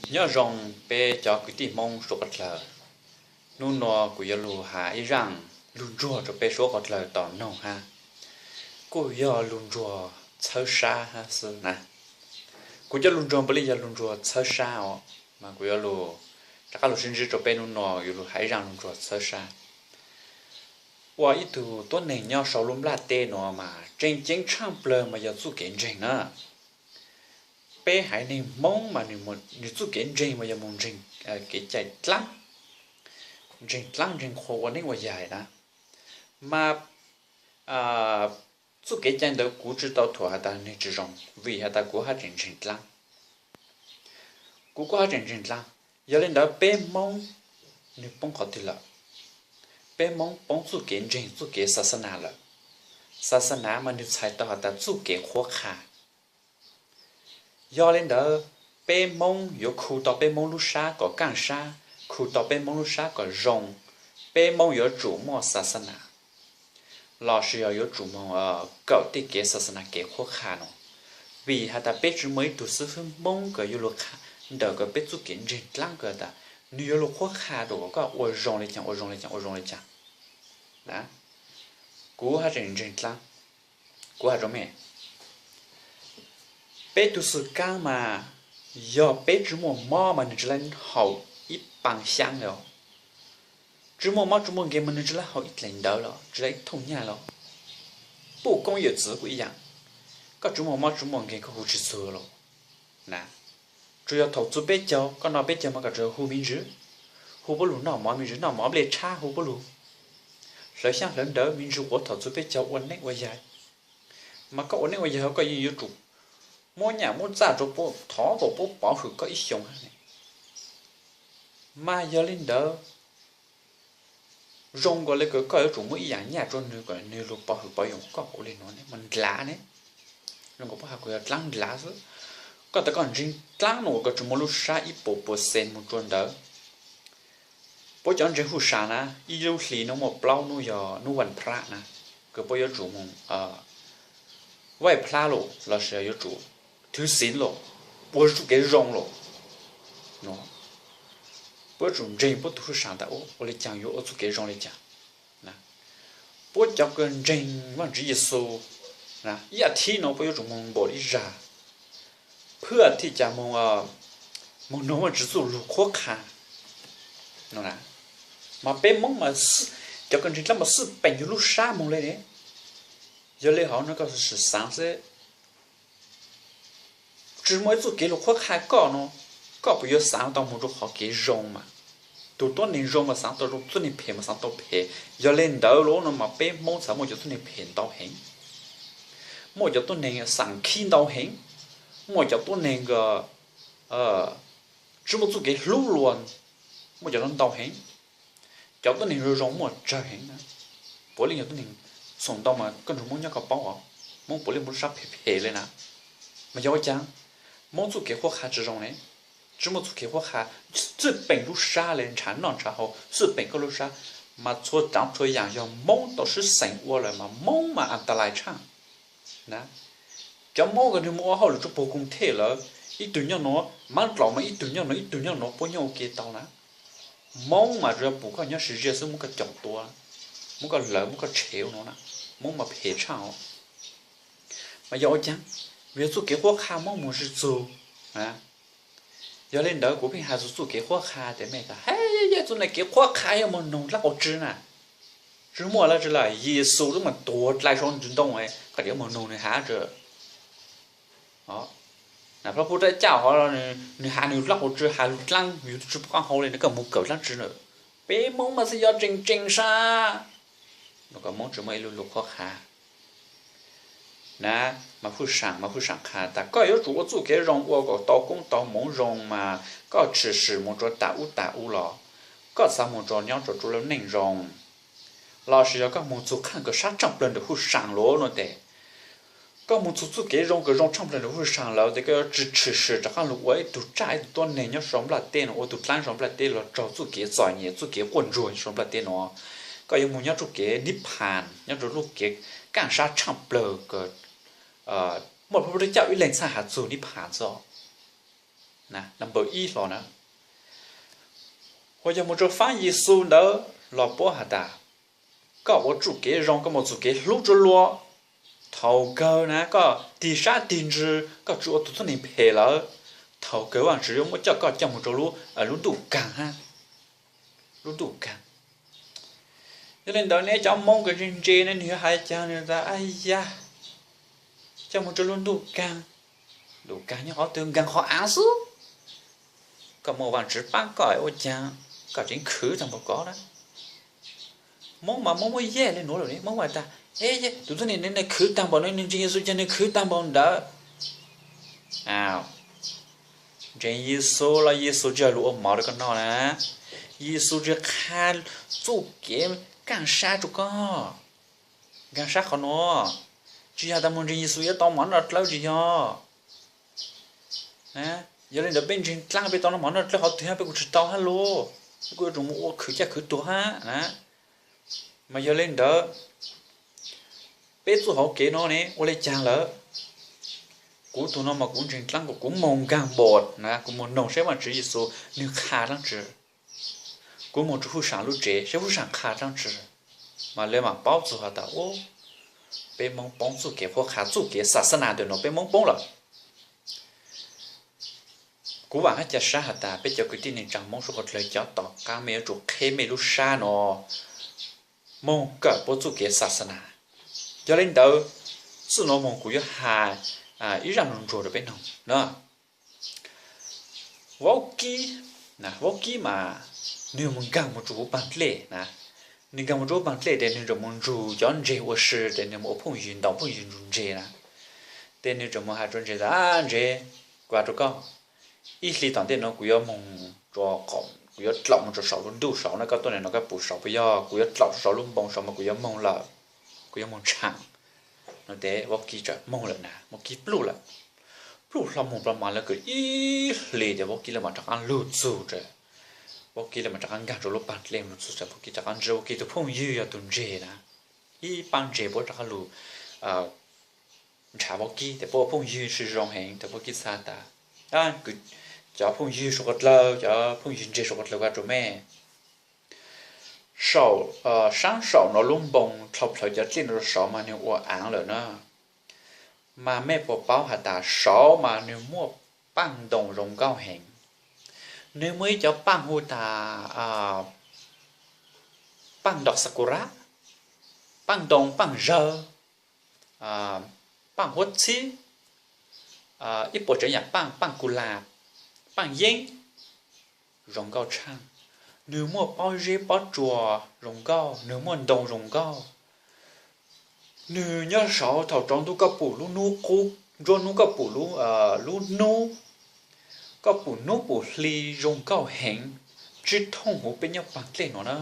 Nyob zoo peb cov kwv tij Hmoob suav qhov dlawg. Hnub no kuv yuav lug has ib zaaj lug ntsuag rua peb suav qhov dlawg tau noog hab. Kuj yog lug ntsuag txhawb sab hab xwb na. Kuv cov lug ntsuag puav leej yog lug ntsuag txhawb sab os, mas kuv yuav lug rov qab lug sib ntsib rua peb hnub no yuav lug has ib zaaj lug ntsuag txhawb sab. Ua ib tug tuab neeg nyob sau lub nplaj teb no mas tseem ceeb tshaaj plawg mas yog txuj kev ntseeg na. Peb haiv neeg Hmoob mas nwg txuj kev ntseeg mas yog moog ntseeg kev cai dlaab, ntseeg dlaab ntseeg qhua ua neeb ua yaig na. Mas txuj kev cai ntawd kuv tsi tau thuam has tas nwg tsi zoo, vim has tas kuv haj tseem ntseeg dlaab. Kuv kuj haj tseem ntseeg dlaab. Yog le ntawd peb Hmoob nwg poob qhov twg lawm? Peb Hmoob poob txuj kev ntseeg txuj kev xaxana lawm. Xaxana mas nwg txhais tau has tas txuj kev qhuab qha. Yog le ntawd peb Hmoob yuav khu tau peb Hmoob lub sab kom kaaj sab, khu tau peb Hmoob lub sab kom zoo, peb Hmoob yuav tsum muaj xaxana. Lossis yog yuav tsum moog kawm tej kev xaxana kev qhuab qha no. Vim has tas peb tsi muaj ib tug xib fwb Hmoob kws yuav lug qha ntawm kws peb txuj kev ntseeg dlaab kws tas nwg yuav lug qhuab qha rua koj ua zoo le caag ua zoo le caag ua zoo le caag. Kuv haj tseem ntseeg dlaab. Kuv has rua mej, peb tug xwm kaab mas yog peb tsi muaj mob mas nwg tsi lab haus ib paas xyaab le. Tsi muaj mob tsi muaj nkeeg mas nwg tsi lab haus ib dlaim ntawv los tsi lab ib thooj nyaj los. Puj koob yawm txwv kuj ib yaam, koj tsi muaj mob tsi muaj nkeeg koj hu tsi txug los na. Tsuas yog thaum txug peb caug, koj noj peb caug mas koj tsuas hu me ntsis, hu puab lug noj mov me ntsis, noj mov nplej tshab hu puab lug, hlawv xyaab hlawv ntawv me ntsis quav thaum txug peb caug ua neeb ua yaig. Mas koj ua neeb ua yaig koj yeej yuav tsum muab nyaj muab txaj rua puab, thov kom puab pov hwm koj ib xyoos hab ne. Mas yog le ntawd zoo nkaus le kws koj yuav tsum muab ib yaam nyaj rua nwg kom nwg lug pov hwm pov yoo koj ua le nuav ne mas ndlav ne. Zoo nkaus puab has kuas yog dlaab ndlav xwb. Koj tas koj ntseeg dlaab no uas koj tsi muaj lub sab ib puas puas xees moog rua ntawd. Puab cov ntseeg huj sam na, ib lub hli nuav muaj plaub nub yog nub vas phrab na, kws puab yuav tsum moog vaij phlab los lossis yuav tsum thwv xiv los, ua txuj kev zoo los. Puab yuav tsum ntseeg puab tug huj sam tas ua le caag yuav ua txuj kev zoo le caag. Puab cov kws ntseeg Vaajtswv Yexus, ib as thiv no puab yuav tsum moog npaum ib zag, phwj as thiv cas moog, moog noog Vaajtswv txuj lug qhuab qha. Mas peb Moob mas cov kws ntseeg dlaab mas xwj peem yug lub sab moog le ne. Yog le hov no koj sim xaav xwb, tsi muaj ib txuj kev lug qhuab qha koj no, koj puas yuav xaav tau moog rua qhov kev zoo mas? Tug tuab neeg zoo mas xaav tau zoo, tuab neeg phem mas xaav tau phem. Yog le ntawd los no mas peb Moob txhad muaj cov tuab neeg phem ntau heev, muaj cov tuab neeg xaam khib ntau heev, muaj cov tuab neeg tsi muaj txuj kev hlub luas, muaj cov nuav ntau heev. Cov tuab neeg zoo zoo muaj tsawg heev na. Puav leej yog tuab neeg xoom ntau mas koj nrug Moob nyob koj paub os, Moob puav leej muaj lub sab phem phem le na. Mas yog ua caag? Moob txuj kev qhuab qha tsi zoo ne, tsi muaj txuj kev qhuab qha, xwj peem lub sab le, ntshav noj ntshav haus xwj peem koj lub sab. Mas txhua tsaav txhua yaam yog Moob tau sib xeem ua lawm mas Moob mas as tas lais tshaaj na. Cov Moob kws nwg moog ua hauj lwm rua puag koom thej lawm, ib tug nyob nuav, Maab Dlaus mas ib tug nyob nuav ib tug nyob nuav puab nyob ua ke tau na. Moob mas tsuas yog pum koj nyob siv ziaj xwb muab koj caum tua, muab koj lawv muab koj tshev ua nuav na. Moob mas phem tshaaj os. Mas yog ua caag? Vim yog txuj kev qhuab qha Moob moog tsi txug. Yog le ntawd kuv pheej has txug txuj kev qhuab qha tes mej tas, hej, txuj ne kev qhuab qha yuav moog noog dlaab qau tsw na. Tsi muaj le tsi le, Yexus lub mas tuag dlai sau ntsis ntoo, koj tseem moog noog nwg has tsi. Plab pub rab caj hov, nwg has nwg dlaab qau tsw, has lug dlaab yug tsi pum qaab hau le, koj moog kawm dlaab tsi na. Peb Moob mas xwb yog tseem tseem sab. Koj Moob tsi muaj ib lub lug qhuab qha na. Mas Hwj Saam mas Hwj Saam qha tas koj yuav tsum ua txuj kev zoo ua kom tau koob tau hmoov zoo mas koj tshwm sim moog rua tas ub tas ub los koj xaav moog rua nyob rua lub neej zoo. Lossis yog koj moog txug qhaaj kws sab tshaaj plawg ntawm Hwj Saam lawm no tes, koj moog txug txuj kev zoo kws zoo tshaaj plawg ntawm Hwj Saam lawm tes koj yuav tsi tshwm sim rov qaab lug ua ib tug tsaj ib tug tuab neeg nyob sau nplaj teb no, ua tug dlaab sau nplaj teb los raug txuj kev txom nyem txuj kev quaj ntsuag sau nplaj teb no. Koj yuav moog nyob txuj kev nib phaas, nyob rua lub kev kaaj sab tshaaj plawg kws muaj Paj Cauj ib leeg txhaj has txug nib phaas xwb. Nab npawb ib hlo na, uas yog mus rau faab Yexus ntawd los puab has tas, koj ua txuj kev zoo, koj muaj txuj kev hlub rua luag. Thaum kawg na koj tig sab tig ntsws, koj tsi ua tug tuab neeg phem lawm, thaum kawg Vaajtswv yuav muab coj koj coj mus rau lub, lub ntuj kaag hab, lub ntuj kaag. Yog le ntawd ne cov Moob kws ntse ntse ne nwg yuav has caag nwg tas, a ya, coj mus rau lub ntuj kaag, ntuj kaag nyob qhov twg, nkaag qhov aav xwb. Koj muaj Vaajtswv paab koj ua caag, koj tseem khwv taag npaum ko na. Moob mas Moob muab yaj le nuav lawm ne, Moob has tas, e, tug tuab neeg ne khwv taag npaum no, nwg ntseeg Yexus ces nwg khwv taag npaum ntawd. Ntseeg Yexus los Yexus tsi yog lug ua mov rau koj noj na. Yexus tsi qha txuj kev kaaj sab rua koj. Nkaag sab qhov nuav, tsi yog tas moog ntseeg Yexus yuav tau mov noj dlawb, tsi yog. Yog le ntawd peb ntseeg dlaab peb tau noj mov noj dlawb qhov twg hab, peb kuj tsi tau hab lauj, peb kuj yuav tsum mus ua khwv caj khwv tuag hab na. Mas yog le ntawd, peb txuj hauv kev no ne ua le caag lawm? Kuv tug no mas kuv ntseeg dlaab kuv, kuv moog nkaag npaum na, kuv moog noog saib Vaajtswv Yexus nwg qha dlaab tsi. Kuv moog rua huj saam lub tsev saib huj saam qha dlaab tsi, mas le maam paub txug has tas, peb Moob poob txuj kev qhuab qha, txuj kev xaxana ntawm nuav peb Moob poob lawm. Kuv vaam hab ca sab has tas peb cov kwv tij neej tsaa Moob suav qhov dlawg cov tom qaab mej yuav tsum qheb mej lub sab nuav moog kawm puab txuj kev xaxana. Yog le ntawd, txij nuav moog kuv yuav has ib zaaj lug ntsuag rua peb noog na. Vaub kib, vaub kib mas nwg moog nkaag moog rua huv paag dlej na. Nwg nkaag moog rua huv paag dlej tes nwg tseem moog nrug cov ntseg ua si, tes nwg moog ua phooj ywg, ntaus phooj ywg nrug ntseg na. Tes nwg tseem moog has rua ntseg tas, ntseg, kuv has rua koj, ib hlis tom ntej nuav kuv yuav moog, kuv yuav dlaum moog rua saum lub ntuj saud na, koj tuab neeg no koj pum saud puas yog? Kuv yuav dlaum rua saum lub npoo saud mas kuv yuav moog lawm, kuv yuav moog tshaam. No tes vaub kib txawm moog lawm na, vaub kib pluj lawm. Pluj hlo moog ploj mas lawv kws ib hlis tes vaub kib le maam rov qaab lug txug tes, vaub kib le maam rov qaab nkaag rua lub paag dlej lug txug tes vaub kib rov qaab ntsib vaub kib tug phooj ywg yog tug ntseg na. Ib paab ntseg puab rov qaab lug nrhav vaub kib tes puab ua phooj ywg sib zoo heev tes vaub kib txhad tas, cov phooj ywg suav qhov dlawg, cov phooj ywg ntseg suav qhov dlawg, kuv has rua mej, saab saum nuav lub npoo dlhau plhawv cov dlej nuav rua saud mas nwg ua aav lawm na. Mas mej puas paub has tas saud mas nwg muaj paaj ntoo zoo nkauj heev. Nwg muaj ib cov paaj hu tas paaj nto sakura, paaj ntoo, paaj zawg, paaj huab txhib, ib puas tsav yam paaj, paaj ku las, paaj yeeb, zoo nkauj tshaaj. Nwg muaj pob zeb pob tsuas zoo nkauj, nwg muaj ntoo zoo nkauj. Nwg nyob saud thaum tsaus ntuj koj pum lub nub qub, nruab nub koj pum lub nub, koj pum nub pum hli zoo nkauj heev, tsi thooj huv peb nyob paag dlej nuav na.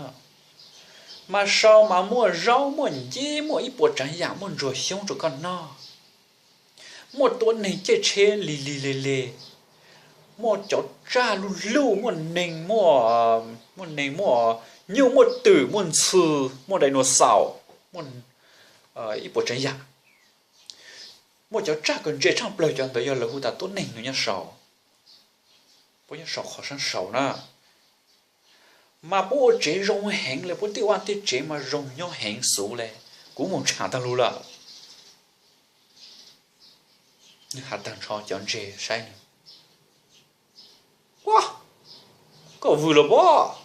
Mas saud mas muaj zaub muaj nceb, muaj ib puas tsaav yaam, muaj ntsuag xyoob rua koj noj. Muaj tuab neeg caij tsheb lig lig leg leg, muaj cov tsaj luj luj, muaj neeg, muaj neeg, muaj nyuj, muaj twm, muaj ntxhw, muaj dinosaur, muaj ib puas tsaav yaam. Muaj cov tsaj kws ntse tshaaj plawg, cov ntawd yog lawv hu tas tuab neeg nyob saud. Puab nyob saum qhov saab saud na. Mas puab ua tsev zoo heev le, puab tej vaj tej tsev mas zoo nyob heev xwb le. Kuv moog tshaam taag lug lawm. Nwg has taag nrho cov ntseg saib nwg, Ua, koj vwm lawm pob.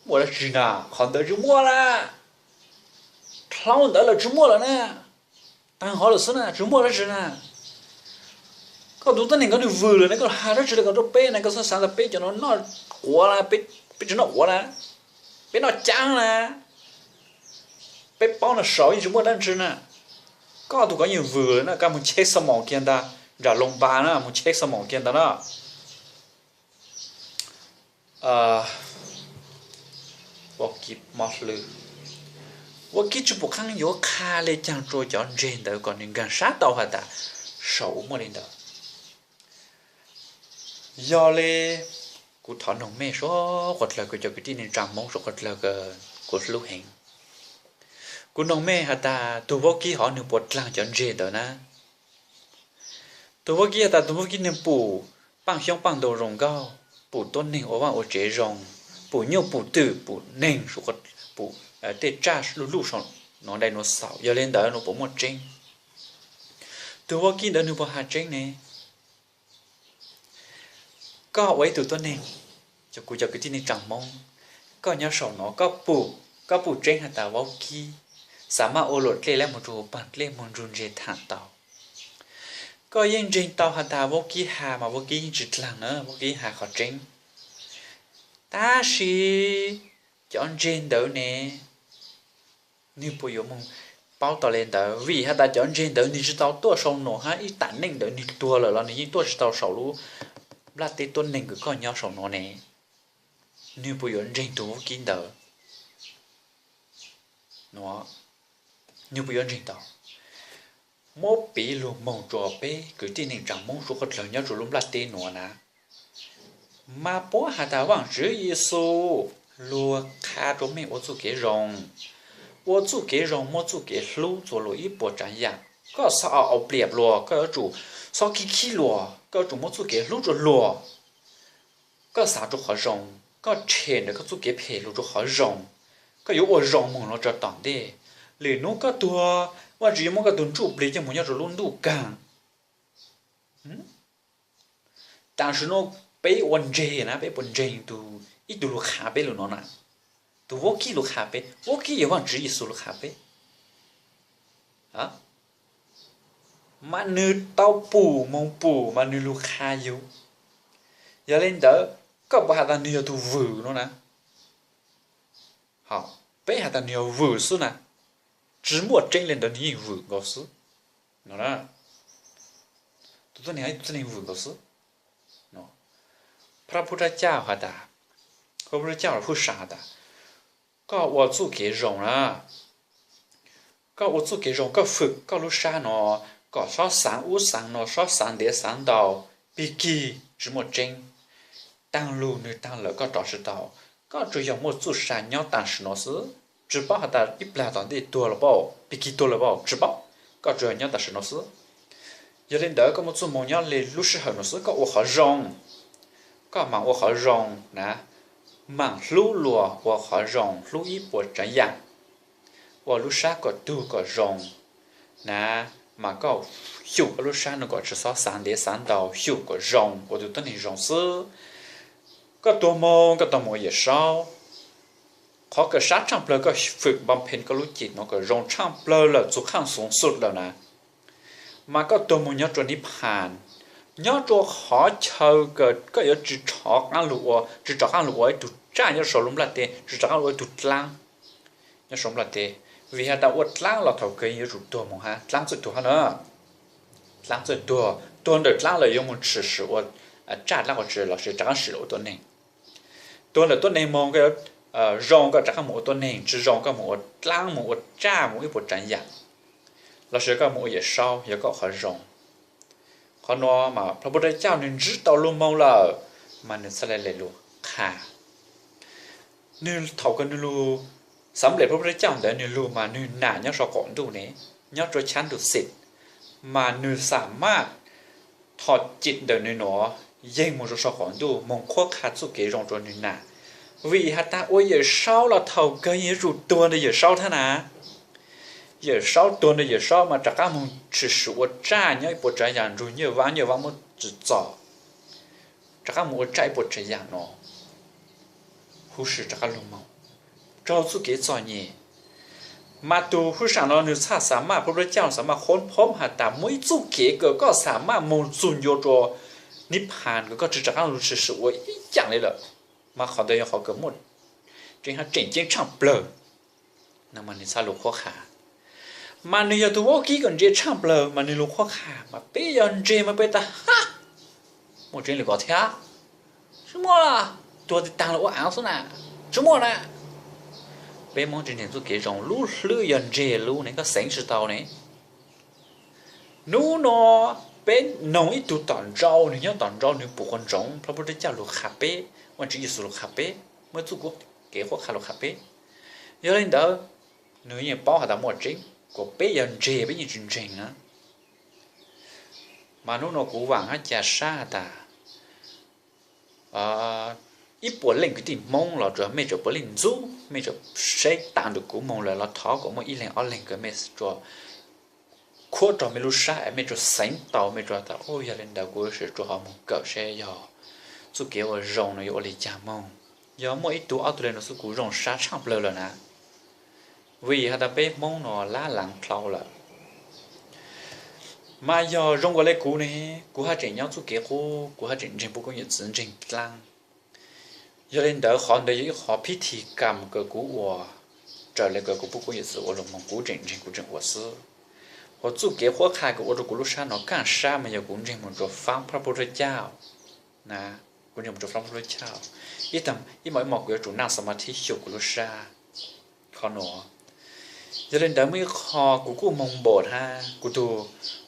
Muaj dlaab tsi na? Qhov ntawd tsi muaj na. Dlhau ntawd lawm tsi muaj lawm na. Taag hov lawm xwb na, tsi muaj dlaab tsi na. Koj tug tuab neeg ko nwg vwm lawm na, koj has dlaab tsi le ko rua peb na? Koj xaav tas peb cov no noj quav na? Peb tsi noj quav na, peb noj caab na. Peb paub no saud yeej tsi muaj dlaab tsi na. Koj tug ko yeej vwm lawm na, koj moog check xo moos kiag ntag, nram loos npas na, moog check xo moos kiag ntag na. Vaub kib mob hlwb, vaub kib tsi pum qhov yuav qha le caag rua cov ntseg ntawd kom nwg nkaag sab tau has tas saum ua muaj le ntawd. Yog le, kuv thov noog mej suav qhov dlawg, kuv cov kwv tij neej tsaa Moob suav qhov dlawg kuv hlub heev, kuv noog mej has tas tug vaub kib hov nwg puas dlaag cov ntseg ntawd na? Tug vaub kib has tas tug vaub kib nwg pum paaj xyoob paaj ntoo zoo nkauj, pum tuab neeg ua vaaj ua tsev zoo, pum nyuj pum twm, pum neeg, pum tej tsaj luj luj saum nuav dinosaur, yog le ntawd nws puas muaj tseeb? Tug vaub kib ntawd nws puas has tseeb ne? Koj ua ib tug tuab neeg, kuv cov kwv tij neej tsaa Moob, koj nyob saum nuav, koj pum tseeb has tas vaub kib xav maj ua luam dlej lab moog rua paag dlej moog nrug ntseg thaam tau. Koj yeej ntseeg tau has tas vaub kib has mas vaub kib yeej tsi dlaag na, vaub kib has qhov tseeb. Tab sis cov ntseg ntawd ne, nwg puas yuav moog paub tau le ntawd? Vim has tas cov ntseg ntawd nwg tsi tau tuaj sau nuav hab ib taam neej ntawd nwg tuag lawm los nwg yeej tuaj tsi tau saum lub nplaj teb tuab neeg kws koj nyob saum nuav ne. Nwg puas yuav ntseeg tug vaub kib ntawd? Nwg puas yuav ntseeg tau? Muab piv lug moog rua peb kwv tij neej tsaa Moob suav qhov dlawg nyob rua lub nplaj teb nuav na, mas puab has tas Vaajtswv Yexus luag qha rua mej ua txuj kev zoo, ua txuj kev zoo muab txuj kev hlub txuas luas ib puas tsaav yaam. Koj xob au au pliam luas, koj yuav tsum xob khib khib luas, koj yuav tsum muab txuj kev hlub rua luas. Koj xaav rua qhov zoo, koj tshem ntawm koj txuj kev phem lug rua qhov zoo, koj yuav ua zoo moog lug rua tom ntej. Lwm nub koj tuag, Vaajtswv yuav muab koj tug ntsuj plig coj moog nyob rua lub ntuj kaag. Taam sim nuav peb ua ntseg na, peb puas ntseeg tug, ib tug lug qha peb lug nuav na? Tug vaub kib lug qha peb, vaub kib yog Vaajtswv Yexus lug qha peb. Mas nwg tau pum moog pum mas nwg lug qha yug. Yog le ntawd, koj puas has tas nwg yog tug vwm nuav na? Peb has tas nwg yog vwm xwb na, tsi muaj tseeb le ntawd, nwg yeej vwm nkaus xwb. Tus tuab neeg, tus tuab neeg vwm nkaus xwb. Phaj Puj Rab Caj has tas, Phaj Puj Rab Caj huj sam has tas, koj ua txuj kev zoo na, koj ua txuj kev zoo, koj fwm koj lub sab no kom xob xaav ub xaav no, xob xaav ntev xaav ntau, pig kig tsi muaj tseeb. Taag lug nwg taag lawm koj rov tsi tau. Koj tsuas yog muaj txuj sa nyob taam sim nuav xwb, tsi paub has tas ib plag tom ntej tuag los paub, pig kig tuag los paub, tsi paub. Koj tsuas yog nyob taam sim nuav xwb. Yog le ntawd koj muaj txuj moog nyob le lub sij hawm nuav xwb, koj ua qhov zoo, koj maam ua qhov zoo na, maam hlub luas ua qhov zoo, hlub ib puas tsaav yaam, ua lub sab kom tug kom zoo na, mas koj xyum koj lub sab no kom tsi xob xaav ntev xaav ntau, xyum kom zoo, ua tug tuab neeg zoo xwb. Koj tuag moog koj tau moog ua Yawm Saub. Qhov kawg sab tshaaj plawg koj fwm npaa phen koj lub cev nuav kom zoo tshaaj plawg lawm txug khaaj xoov xub lawm na, mas koj tuag moog nyob rua Nib Phas, nyob rua qhov chaw kws koj yuav tsi rov qaab lug ua, tsi rov qaab lug ua ib tug tsaj nyob sau lub nplaj teb, tsi rov qaab lug ua ib tug dlaab nyob sau nplaj teb. Vim has tas ua dlaab los thaum kawg yuav tsum tuag moog hab, dlaab txawj tuag hab na. Dlaab txawj tuag, tuag ntawm dlaab lawm yuav moog tshwm sim ua tsaj dlaab qhov tsi los sis rov qaab sim lug ua tuab neeg. Tuag ntawm tuab neeg moog koj yuav zoo koj rov qaab moog ua tuab neeg, tsi zoo koj moog ua dlaab, moog ua tsaj, moog ib puas tsaav yaam, los sis koj moog ua Yawm Saub yog koj qhov zoo. Qhov nuav mas Phaj Puj Rab Caj nwg ntsib tau lug moog lawm, mas nwg txhad le le lug qha. Nwg thaum kawg nwg lug, xam lem Phaj Puj Rab Caj ntawd nwg lug mas nwg nam nyob sau qaum ntuj ne, nyob rua chab ntuj xim, mas nwg xam maj thom cim ntawm nwg nuav yeeg moog rua sau qaum ntuj moog qhuab qha txuj kev zoo rua nwg nam. Vim has tas ua Yawm Saub los thaum kawg yeej yuav tsum tuag ntawm Yawm Saub thab na. Yawm Saub tuag ntawm Yawm Saub mas rov qaab moog tshwm sim ua tsaj nyob ib puas tsaav yaam nrug Nyaj Vaab, Nyaj Vaab muab tsim txom, rov qaab moog ua tsaj ib puas tsaav yaam no, huv si rov qaab lug moog raug txuj kev txom nyem. Mas tug huv sam no nwg txhaj xam maj, Phaj Puj Rab Caj xam maj qhuab phoob has tas muaj ib txuj kev kws koj xam maj moog txug ncua rua Nib Phas kws koj tsi rov qaab lug tshwm sim ua ib yaam le lawm, mas qhov ntawd yog qhov kws muaj tseeb hab tseem ceeb tshaaj plawg. Nwg txhaj lug qhuab qha. Mas nwg yog tug vaub kib kws ntse tshaaj plawg mas nwg lug qhuab qha mas peb yog ntseg mas peb tas ha, muaj tseeb li ko thiab. Tsi muaj, tuag tag lawm ua aav xwb na, tsi muaj na. Peb Moob tsi ntseeg txuj kev zoo, lub hlwb yog ntseg lub ne, koj xeev tsi tau ne. Nub no peb noog ib tug tom ntsau, nwg nyob tom ntsau nwg pum quas ntsoov Phaj Puj Rab Caj lug qha peb, Vaajtswv Yexus lug qha peb, muaj txuj kev qhuab qha lug qha peb. Yog le ntawd, nwg yeej paub has tas muaj tseeb, kuas peb yog ntseg peb yeej tsi ntseeg na. Mas nub no kuv vaam hab ca sab has tas, ib puas leej kwv tij Hmoob los tsuas mej tseem puav leej ntxub, mej tseem saib tas ntawm kuv moog lawm los thov kom muaj ib leeg ob leeg kws mej tsuas khuab rau mej lub sab es mej tsuas xeev tau, mej tsuas tas, Yog li ntawd kuv sim tsuas ho moog kawm seb yog txuj kev ua zoo no yuav ua li cas moog. Yog muaj ib tug ob tug le nuav xwb kuv zoo sab tshaaj plawg lawm na. Vim has tas peb Hmoob no lab laav dlhau lawm. Mas yog zoo ua le kuv ne, kuv haj tseem nyob txuj kev qub, kuv haj tseem ntseeg puj koob yawm txwv ntseeg dlaab. Yog li ntawd qhov ntawd yog ib qhov phib thi kam kws kuv ua, raws le kws kuv puj koob yawm txwv ua lug moog kuv tseem ntseeg kuv tseem ua xwb. Hos txuj kev qhuab qha kws ua rau kuv lub sab no kaaj sab mas yog kuv ntseeg moog rua faab phaj puj rua caj na, kuv ntseeg moog rua faab puj rua caj, ib tag ib mos ib mos kuv yuav tsum naj xa ma thib xyum kuv lub sab. Qhov nuav, yog li ntawd muaj ib qho kuv kuj moog npaum hab kuv tug,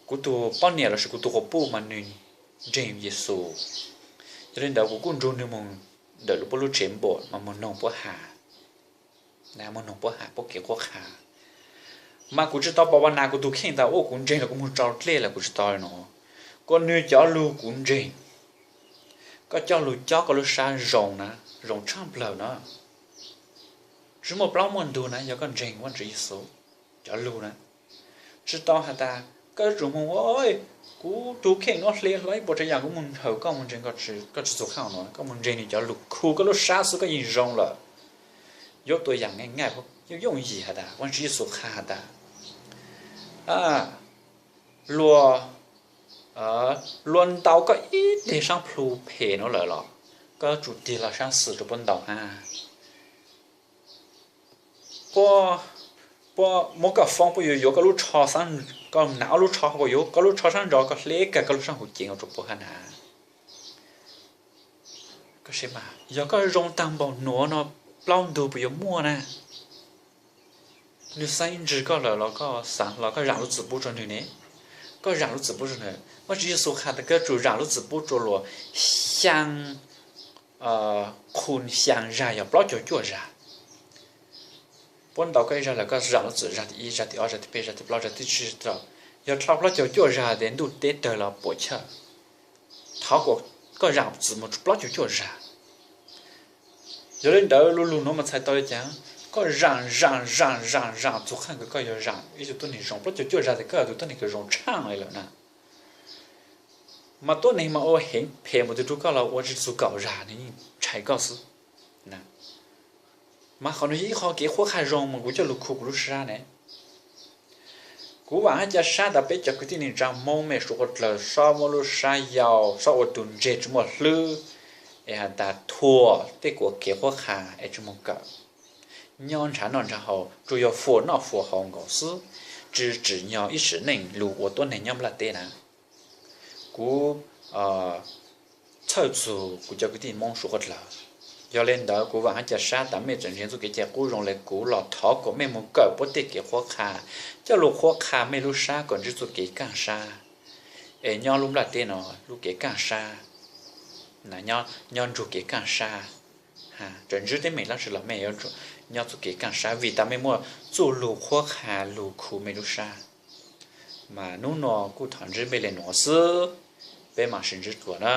kuv tug poj niam lossis kuv tug quas puj mas nwg ntseeg Yexus. Yog li ntawd kuv kuj nrug nwg moog ntawm lub puab lub tsev npaum mas moog noog puab has, moog noog puab has puab kev qhuab qha. Mas kuv tsi tau pom vas nas kuv tug kheej tas ua kuv ntseeg los kuv moog tso dlej lawm kuv tsi tau le nuav. Kuas nwg cov lug kuv ntseeg. Koj coj lug cob koj lub sab zoo na, zoo tshaaj plawg na. Tsi muaj plaub muaj ntug na yog koj ntseeg Vaajtswv Yexus cov lug na. Tsi tau has tas koj yuav tsum moog ua, kuv tug kheej nuav hle hlo ib puas tsav yam kuv moog hawm koj moog ntseeg, koj tsi txug qhov nuav, koj moog ntseeg nwg cov lug khu koj lub sab xwb koj yeej zoo lawm. Yuav tua yam ngaij ngaij, yooj yooj yim has tas Vaajtswv Yexus qha has tas, luag, luag ntaus koj ib teg saab plhu phem nuav lawm los koj yuav tsum tig los saab xwm rua puab ntaus hab. Puab, puab muab koj foob, puab yuav yuav koj lub tsho, koj nam ob lub tsho, yuav koj lub tsho saab ntsos, koj hle kag koj lub sab hauv cev rua puab hab na. Yog koj zoo taag npaum nuav no, plaub ntug puas yuav muaj na? Nwg xaav ib ntsis koj lawm los koj xaav los koj zaam lub txim pub rua nwg ne. Koj zaam lub txim pub rua nwg, Vaajtswv Yexus qha tas koj yuav tsum zaam lub txim pub rua luag xyaa, khu xyaa zag yog plaub caug cuaj zag. Puab ntaus koj ib zag lawm koj zaam lub txim zag thib ib, zag thib ob, zag thib peb, zag thib plaub, zag thib tsib, yog dlhau plaub caug cuaj zag tes ntuj teb tawg los puam chawj. Thov kom koj zaam txim moog plaub caug cuaj zag. Yog li ntawd lub lug nuav mas txhais tau le caag? Koj zaam zaam zaam zaam zaam txug qhov kws koj yuav zaam ib tug tuab neeg zoo, plaub caug cuaj zag tes koj yog tug tuab neeg kws zoo tshaaj le lawm na. Mas tuab neeg mas ua heev phem npaum twg rua koj los ua tsi txug kaum zag nwg yeej ntshai koj xwb. Mas qhov nuav yog ib qho kev qhuab qha zoo mas kuv coj lug khu kuv lub sab ne. Kuv vaam hab ca sab tas peb cov kwv tij neej tsaa Hmoob mej suav dlawg txhob muab lub sab yau, txhob ua tug ntseg tsi muaj hlwb, es has tas thuam tej kuas kev qhuab qha es tsi moog kawm. Nyob ntshav noj ntshav haus tsuas yog fuam noj fuam haus nkaus xwb, tsi tsim nyog ib sim neej lug ua tuab neeg nyob nplaj teb na. Kuv txhawj txug kuv cov kwv tij Hmoob suav dlawg. Yog le ntawd kuv vaam hab ca sab tas mej tseem ntseeg txuj kev cai qub zoo le kuv los thov kom mej moog kawm puab tej kev qhuab qha, coj lug qhuab qha mej lub sab kom ntsib txuj kev kaaj sab. Es nyob lub nplaj teb no lub kev kaaj sab, nyob nrug kev kaaj sab. Txawm ntsib teeb meem dlaab tsi los mej nyob txuj kev kaaj sab vim tas mej muaj txuj lug qhuab qha lug khu mej lub sab. Mas nub nua kuj thov ntsib mej le nuav xwb, peb maam sib ntsib dlua na.